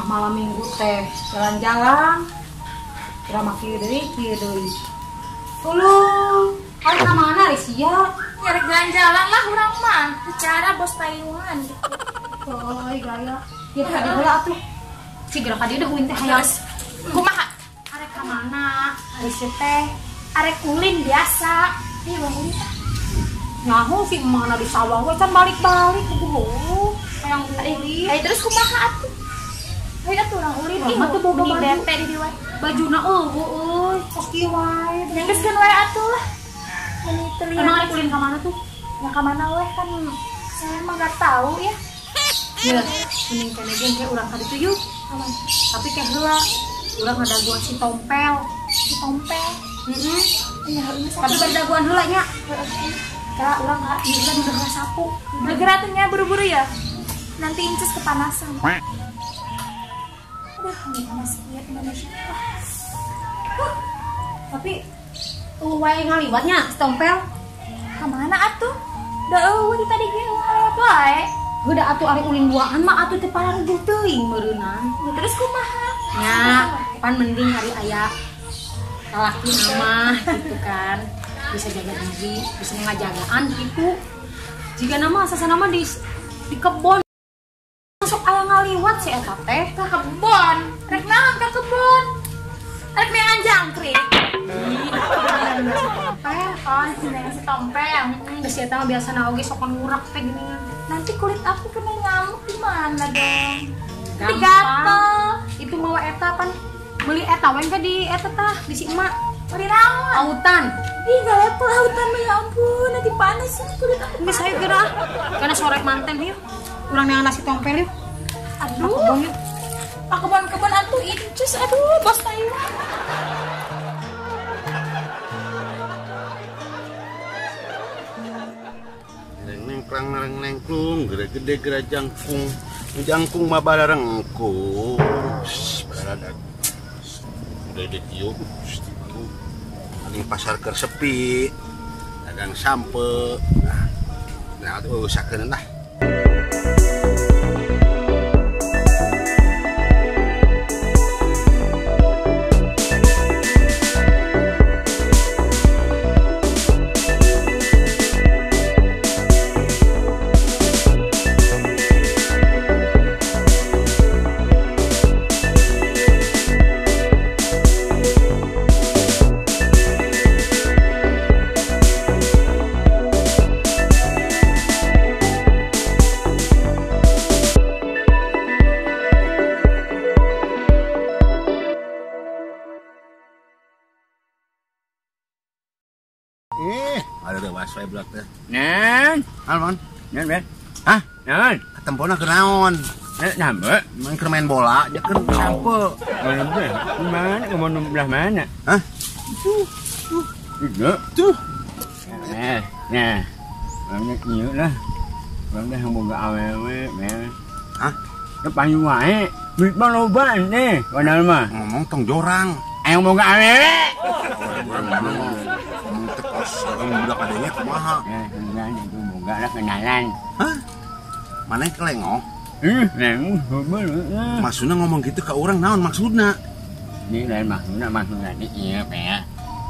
Malam minggu teh jalan-jalan drama kieu deui tolong arek ka mana sia nyarek jalan-jalan lah urang mah secara bos Taiwan gitu. Oh gaya ieu ka dieu heula atuh si geura ka dieu deh teh hayang kumaha arek ka mana ari si teh arek ulin biasa ieu urang ulin nyaho si mana di sawah we can balik-balik kudu hayang ulin eh terus kumaha atuh. Ayo atuh urang ulin ih mah teu boga baju bete di dieu wae. Bajuna eueuh euy, kos kieu wae. Nyenggeskeun wae atuh lah. Meni teu lihat. Emang arek ulin ka mana tuh? Ya ka mana weh kan saya mah enggak tahu ya. Ya, mending kene ge engke urang ka ditu yuk. Aman. Tapi teh heula urang ngadaguan si Tompel. Si Tompel. Heeh. Iya, heeh. Tapi berdaguan heula nya. Heeh. Kira urang ka ieu kan udah sapu. Bergerak tuh nya buru-buru ya. Nanti inces kepanasan. Aduh, ini panas ya Indonesia. Tapi wae ngaliwatnya si Tompel. Ka mana atuh? Da eueuh di tadi ge ngaliwat wae. Heuda atuh ari ulin duaan mah atuh teu pararuguh teuing meureunnan. Ya terus kumaha? Nya, pan mending hari aya lalaki mah gitu kan. Bisa jaga diri, bisa ngajagaan gitu. Jika nama asasana mah di kebon masuk aya ngaliwat si eta teh ka kebon. Rek naon ka kebon? Rek neangan jangkrik. Tompel, oh, si Tompel. Geus eta mah biasana oge sok ngurak teh geuningan. Nanti kulit aku kena nyamuk gimana dong? Nanti gatel. Itu mawa eta pan beli eta we ke di eta tah di si emak. Beli naon? Lautan. Ih, gak level lautan mah ya ampun, nanti panas ini kulit aku. Geus hayu geura ah. Karena sore manten yuk. Urang neangan nasi tompel yuk. Aduh. Kebon yuk. Pak kebon-kebon atuh incus aduh bos Taiwan. Neng neng nengklung, gede gede jangkung, jangkung mah bararengkung, baradak, udah diuk, paling pasar keur sepi, dagang sampe, nah atuh usahakeun lah. Ada dewas wae budak teh. Nen, Alman. Nen, Ben. Hah? Nen. Katempona keur naon? Nen, sampe. Main keur main bola, dia keur sampe. Mana ngomong belah mana? Hah? Tuh, tuh. Itu. Tuh. Nah, nah. Urang teh kieu lah. Urang teh boga awewe, men. Hah? Teu panyu wae. Duit mah loba teh, padahal mah. Ngomong tong jorang. Aya boga awewe. Urang ngomong teh Tos budak adanya kumaha? Ya, kenalan itu boga lah kenalan. Hah? Mana kelengoh? Neng, maksudnya ngomong gitu ke orang naon maksudna? Ini lain maksudna maksudna di ieu ya.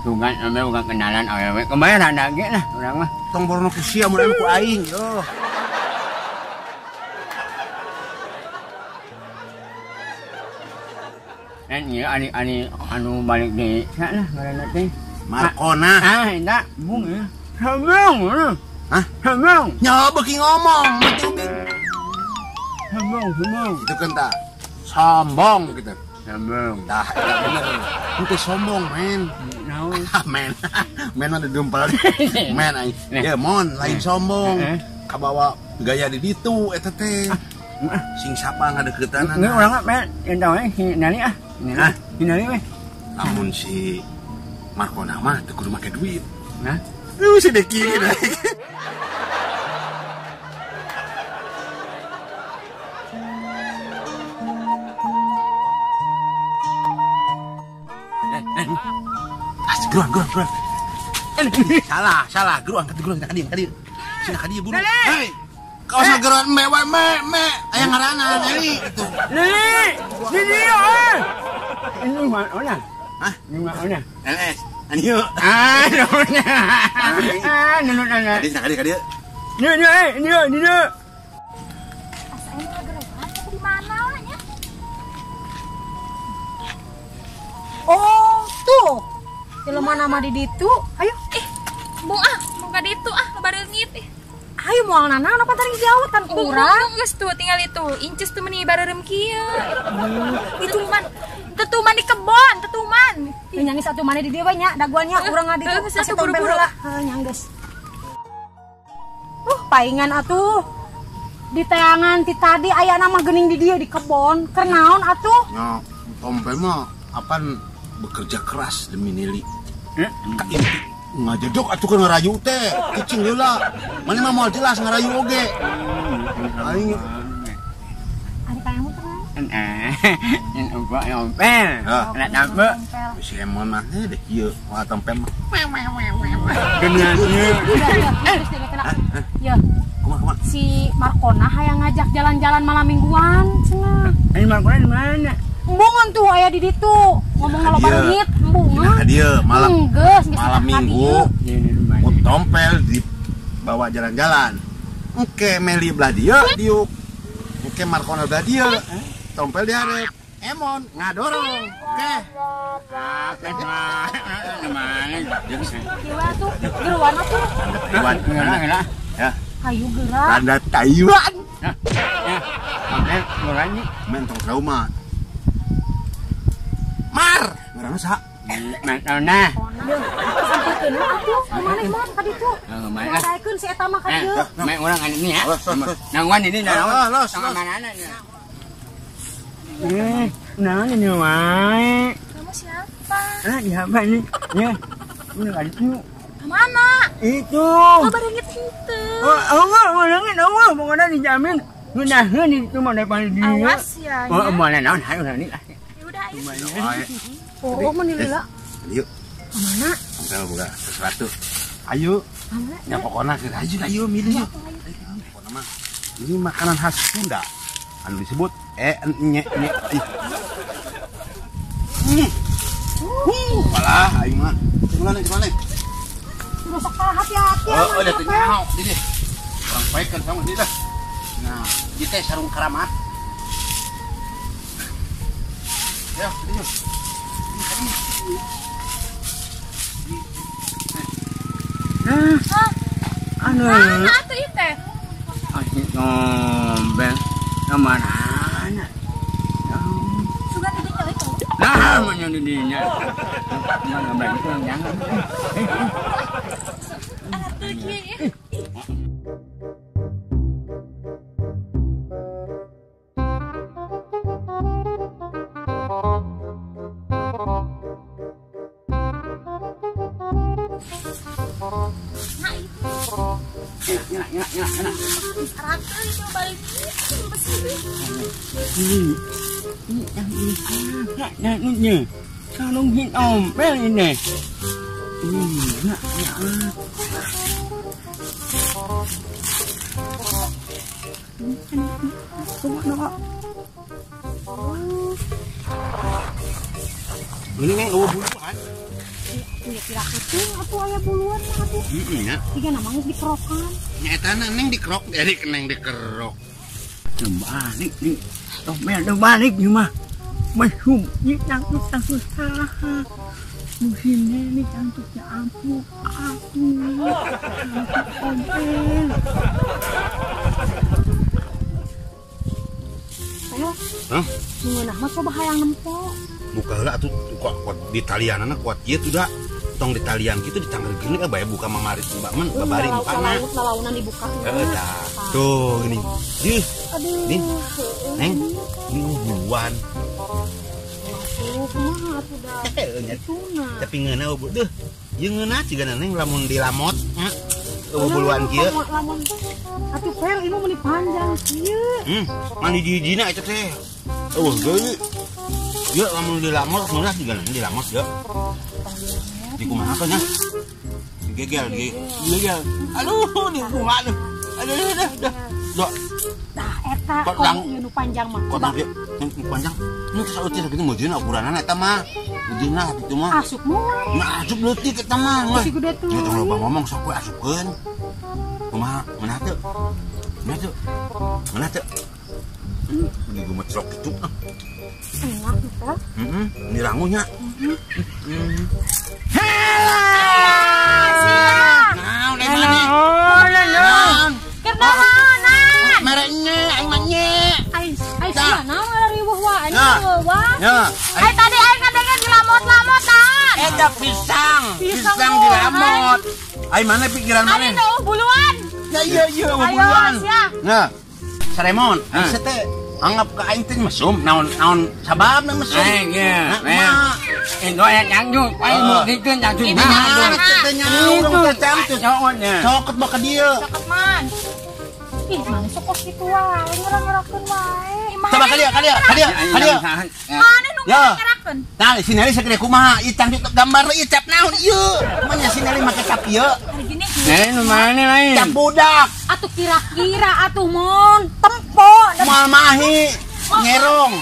Tunggan ame bukan kenalan awewe. Kemarin ada ge lah urang mah. Tong borono ku sia mun ku aing. Yo. Dan ieu ani anu balik deui lah ngaranna teh. Markona. Ah, eta bung ya. Sombong. Hah? Sombong. Nya beuki ngomong mati ubing. Sombong, sombong. Itu kan tak sombong gitu. Sombong. Tah, eta bener. Itu sombong, men. Naon? Men. Men mah didumpal. Men aing. Ya mon lain sombong. Kabawa gaya di ditu eta teh. Sing sapa ngadeukeutan. Nggak urang mah men, eta we si Nali ah. Hah? Si Nali we. Lamun si Markona mah teu kudu make duit. Nah. Duh si Deki. Geruan, geruan, geruan. Salah, geruan, geruan, ka dieu, ka dieu. Sina ka dieu buru. Hei. Kau usah geruan me we me me. Aya ngaranna Nelly itu. Nelly, di dieu euy. Ini mana? Hah? Ini mana? LS. Anu. Ah, nuhun. Ah, nuhun ana. Ka dieu, ka dieu. Dieu, dieu, eh, dieu, dieu. Asa ini geruan di mana nya? Oh, tuh. Jelema nama di ditu, ayo. Bung ah, bung ka ditu ah, bareungit. Ayo moal nana, apa taring jauh tan kurang. Bung geus tuh tinggal itu. Inces tuh meni bareureum kieu. Itu man, tetuman di kebon, tetuman. Nyanyi satu mana di dieu we nya, daguannya urang ngaditu. Kasih tompel heula. Heuh, nya geus. Paingan atuh. Di teangan ti tadi aya nama geuning di dieu di kebon. Keur naon atuh? Nya, tompel mah apan bekerja keras demi Nili. Ka inti ngajedok atuh keur ngarayu teh, cicing heula. Mane mah moal jelas ngarayu oge. Aing ari kamu tenang. Ini ompel. Anak tampe. Si Emon mah deh kieu, moal tompel mah. Geuna ieu. Ya. Kumaha kumaha? Si Markona hayang ngajak jalan-jalan malam mingguan cenah. Ini Markona di mana? Embungan tuh aya di ditu. Ngomong loba leungit, embungan. Nah, dia malam geus, malam minggu mun tompel dibawa jalan-jalan. Engke Meli belah dieu diuk. Engke Markona belah dieu. Tompel dihareup. Emon ngadorong. Oke. Kieu atuh, geruan atuh. Tanda Taiwan. Ya. Hayu geura. Tanda Taiwan. Ya. Tompel geruan men tong trauma. Mar, ngaranna saha? Markona. Sampeukeun atuh, kumaha mon ka ditu? Ngasaekeun si eta mah ka dieu. Mae urang anu ini ya. Nangwan ini naon? Los, los. Manana nya. Naon ini wae. Kamu siapa? Ah, siapa ini? Ya. Ini ka ditu. Mana? Itu. Oh, bareungit henteu. Oh, Allah, bareungit Allah, pokoknya dijamin. Ngeunaheun itu mah daripada dieu. Awas ya. Oh, mana naon hayu ini lah. Oh, mau nilai. Ayo. Kemana? Sampai buka sesuatu. Ayo. Ya pokoknya kita ayo, ayo milih. Pokoknya mah ini makanan khas Sunda. Anu disebut nye nye. Malah aing mah. Gimana gimana? Rusak hati-hati. Oh, udah teu ini. Orang baik kan sama ini dah. Nah, ieu teh sarung keramat. Ayo, sini yuk. Nah, anu. Mana atuh ieu teh? Asik tombel. Mana? Sugan di dinya itu. Nah, mana di dinya. Mana baik jangan. Atuh kieu ya. Ini, sarung hit ompel ini. Iya, ya. Kumaha? Ini neng eueuh buluan. Iya piraku tuh atuh aya buluan mah atuh. Heeh nya. Siga nama geus dikerokan. Nya eta neng dikerok, jadi neng dikerok. Balik nih. Tompel teu balik ieu mah. Mesum ieu cangcut cangcut saha. Musimnya ini cangcutnya ampuh atuh. Tompel. Ayo. Hah? Ngeunah mah coba hayang nempo. Buka heula atuh kuat di talianana kuat ieu tuh da. Tong di talian kitu ditangger gini bae buka mamarit Mbak Men babari mukana. Lalaunan dibuka. Heeh tah. Tuh gini. Ih. Aduh. Nih. Neng, ini buluan. Aduh, kumaha atuh da. Tapi ngeunah deuh. Ieu ngeunah cigana neng lamun dilamot. Eueuh buluan kieu. Lamun atuh pel ieu mah meuni panjang kieu. Mani hiji-hijina eta teh. Eueuh deui. Ya lamun dilamot ngeunah cigana dilamot ya. Di kumaha kan nya? Digegel, digegel. Aduh, di kumaha aduh. Aduh, aduh, aduh. Duh. Tah eta komo ieu nu panjang mah. Kotak ieu nu panjang. Nu sautir kitu meujeuhna ukuranana eta mah. Meujeuhna kitu mah. Asup moal. Nah, asup leutik eta mah. Si gede tuh. Kitu loba ngomong sok we asupkeun. Kumaha? Mana teu? Mana teu? Mana teu? Di gumecrok kitu. Enak teh. Heeh, ini rangunya. Helah. Naon deui maneh? Naon? Keur naon? Merenya aing mah nye. Ai ai sia naon riweuh wae riweuh wae. Ya. Ai tadi aing ngadengeun dilamot-lamot naon? Eta pisang, pisang dilamot. Ai mana pikiran maneh? Ari nu buluan. Ya iya iya buluan. Nah, Saremon, ai teh anggap ke aing teh mesum naon-naon sababna mesum. Aing ye. Itu aya cangcut, aing buktikan cangcut. Nah, teh nyaho urang teh cangcut. Cokot mah ka dieu. Cokot man. Ih, mana sok kos kitu wae, ngerang-ngerakeun wae. Coba ka dieu, ka dieu, ka dieu, ka dieu. Mana nu ngerang-ngerakeun? Nah, si Neli sagede kumaha? Ieu cangcut gambar ieu cap naon ieu? Manya si Neli make cap ieu. Hari gini. Neli nu mana lain? Cap budak. Atuh kira-kira atuh mon tempo moal mahi nyerong.